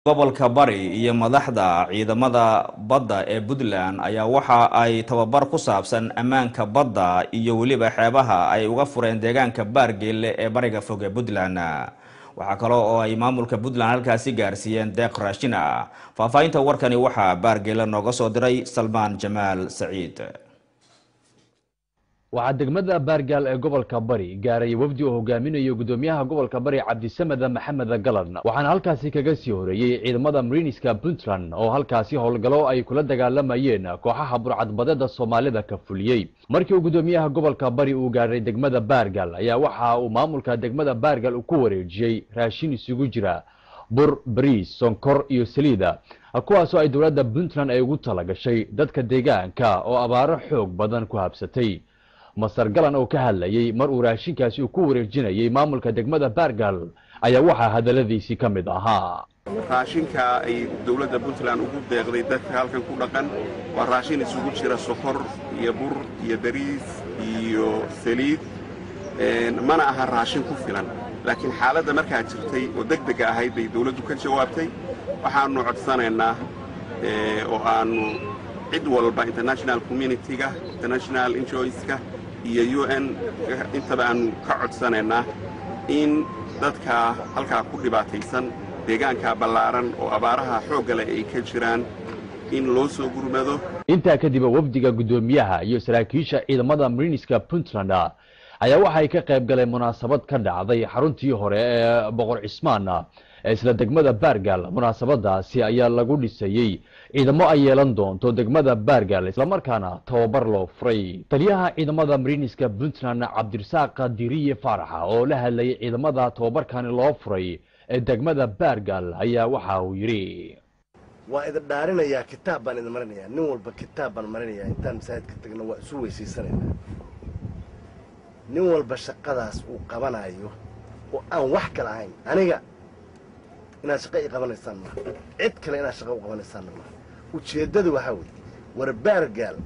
Gobolka Bari iyo madaxda ciidamada badda ee Puntland ayaa waxa ay tababar ku saabsan ammaanka badda iyo weliba xeebaha ay uga fureen deegaanka Baargeelle ee bariga fog ee Puntland. Waxaa kale oo ay maamulka Puntland halkaasi gaarsiiyeen deeq raashin ah. Faahfaahinta warkani waxaa Baargeelle nooga soo diray Salmaan Jamaal Saciid. Waxaa degmada Baargaal ee gobolka Bari gaaray wafdi uu hogaaminayo gudoomiyaha gobolka Bari Cabdisameda Maxamed Galan, waxaana halkaasi kaga sii horeeyey ciidamada mariniska Puntland oo halkaasi howlgallo ay kula dagaalamayeen kooxaha burcadbadeeda Soomaalida ka fuliyey. Markii uu gudoomiyaha gobolka Bari uu gaaray degmada Baargaal ayaa waxa uu maamulka degmada Baargaal uu ku wareejiyey raashin isugu jira bur, bariis, sonkor iyo saliida, kuwaasoo ay dowladda Puntland ay ugu talagashay dadka deegaanka oo abaaro xoog badan ku habsatay. Masar Galan oo ka hadlayey mar uu raashinkaasi uu ku wareejinayay maamulka degmada Baargaal ayaa waxaa hadalladiisii ka mid ahaa: Raashinka ay dowladda Puntland ugu deeqday dadka halkan ku dhaqan waa raashin isugu jira sokor iyo bur iyo bariis iyo saliid. Mana aha raashin ku filan, laakiin xaaladda markaa jirtay oo deg dega ahayd bay dowladdu ka jawaabtay. Waxaannu codsanaynaa oo aannu cid walba, international community-ga, international NGOs-ka iyo UN intaba aannu ka codsanaynaa in dadka halkaa ku dhibaataysan, deegaanka ballaaran oo abaaraha xoogga leh ay ka jiraan, in loo soo gurmado. Intaa kadib wafdiga guddoomiyaha iyo saraakiisha ciidamada mariniska Puntland ayaa waxay ka qayb galeen munaasabad ka dhacday xaruntii hore ee Boqor Cismaan ee isla degmada Baargaal. Munaasabadaasi ayaa lagu dhisayey ciidamo ay yeelan doonto degmada Baargaal, islamarkaana tababar loo furay. Taliyaha ciidamada mariniska Puntland Cabdirasaaq Diriye Faaraxa oo la hadlayay ciidamada tababarkani loo furay ee degmada Baargaal ayaa waxa uu yidhi: Waa idin dhaarinayaa, kitaab baan idin marinayaa, nin walba kitaab baan marinayaa. Intaan masaajidka tagno waa isu weysaysanaynaa. Nin walba shaqadaas uu qabanayo oo aan wax kale ahayn, aniga inaad shaqo ii qabanaysaan maaha, cid kale inaad shaqo u qabanaysaanna maaha. Ujeeddadu waxaa weeye, war Baargaal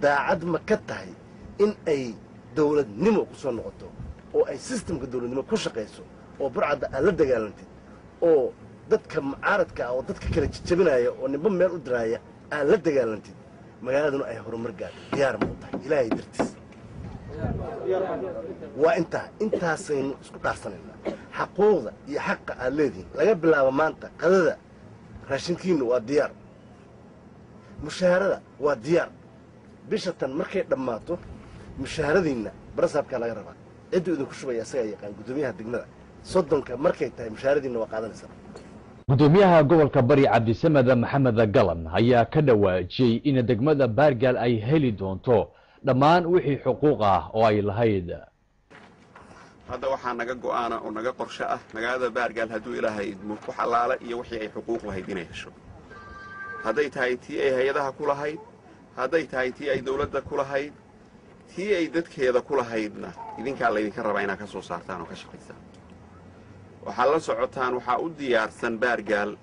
daacad ma ka tahay in ay dawladnimo ku soo noqoto oo ay sistamka dawladnimo ku shaqayso, oo burcadda aad la dagaalantid, oo dadka mucaaradka ah oo dadka kala jejabinaya oo ninba meel u diraaya aad la dagaalantid, magaaladuna ay horumar gaadho? Diyaar ma u tahay Ilaahay dartiis? Waa intaa, intaasaynu isku dhaarsanaynaa. Xaquuqda iyo xaqa aad leedihiin laga bilaabo maanta, qadada raashinkiinnu waa diyaar, mushaharada waa diyaar. Bisha tan markay dhammaato mushaharadiinna barasaabkaa laga rabaa, cidduu idinku shubaya isagaa yaqaan, guddoomiyaha degmada. 30-ka markay tahay mushaharadiinna waa qaadanaysaa. Gudoomiyaha gobolka Bari Cabdisamed Maxamed Galan ayaa ka dhawaajiyey in degmada Baargaal ay heli doonto dhammaan wixii xuquuq ah oo ay lahayd. Hadda waxaa naga go'aana oo naga qorsho ah magaalada Baargaal, hadduu Ilaahay idmo, wax allaale iyo wixii ay xuquuq lahayd inay hesho, hadday tahay tii ay hay-adaha ku lahayd, hadday tahay tii ay dawladda ku lahayd, tii ay dadkeeda ku lahaydna idinkaa laydinka rabaa inaad ka soo saartaan oo ka shaqaysaan. Waxaad la socotaan, waxaa u diyaarsan Baargaal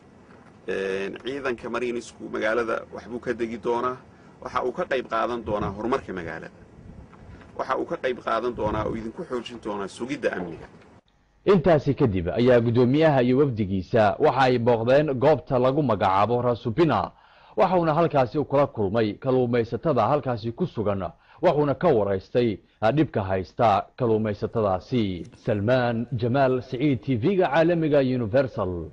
ciidanka mariinisku magaalada waxbuu ka degi doonaa, waxa uu ka qayb qaadan doonaa horumarka magaalada, waxa uu ka qayb qaadan doonaa oo idinku xoojin doonaa sugidda amniga. Intaasi kadib ayaa guddoomiyaha iyo wafdigiisa waxa ay booqdeen goobta lagu magacaabo Rasubina, waxauna halkaasi kula kulmay kalluumaysatada halkaasi ku sugan, wuxuuna ka waraystay dhibka haysta kalluumaysatadaasi. Salmaan Jamaal Siciid, TV-ga caalamiga Universal.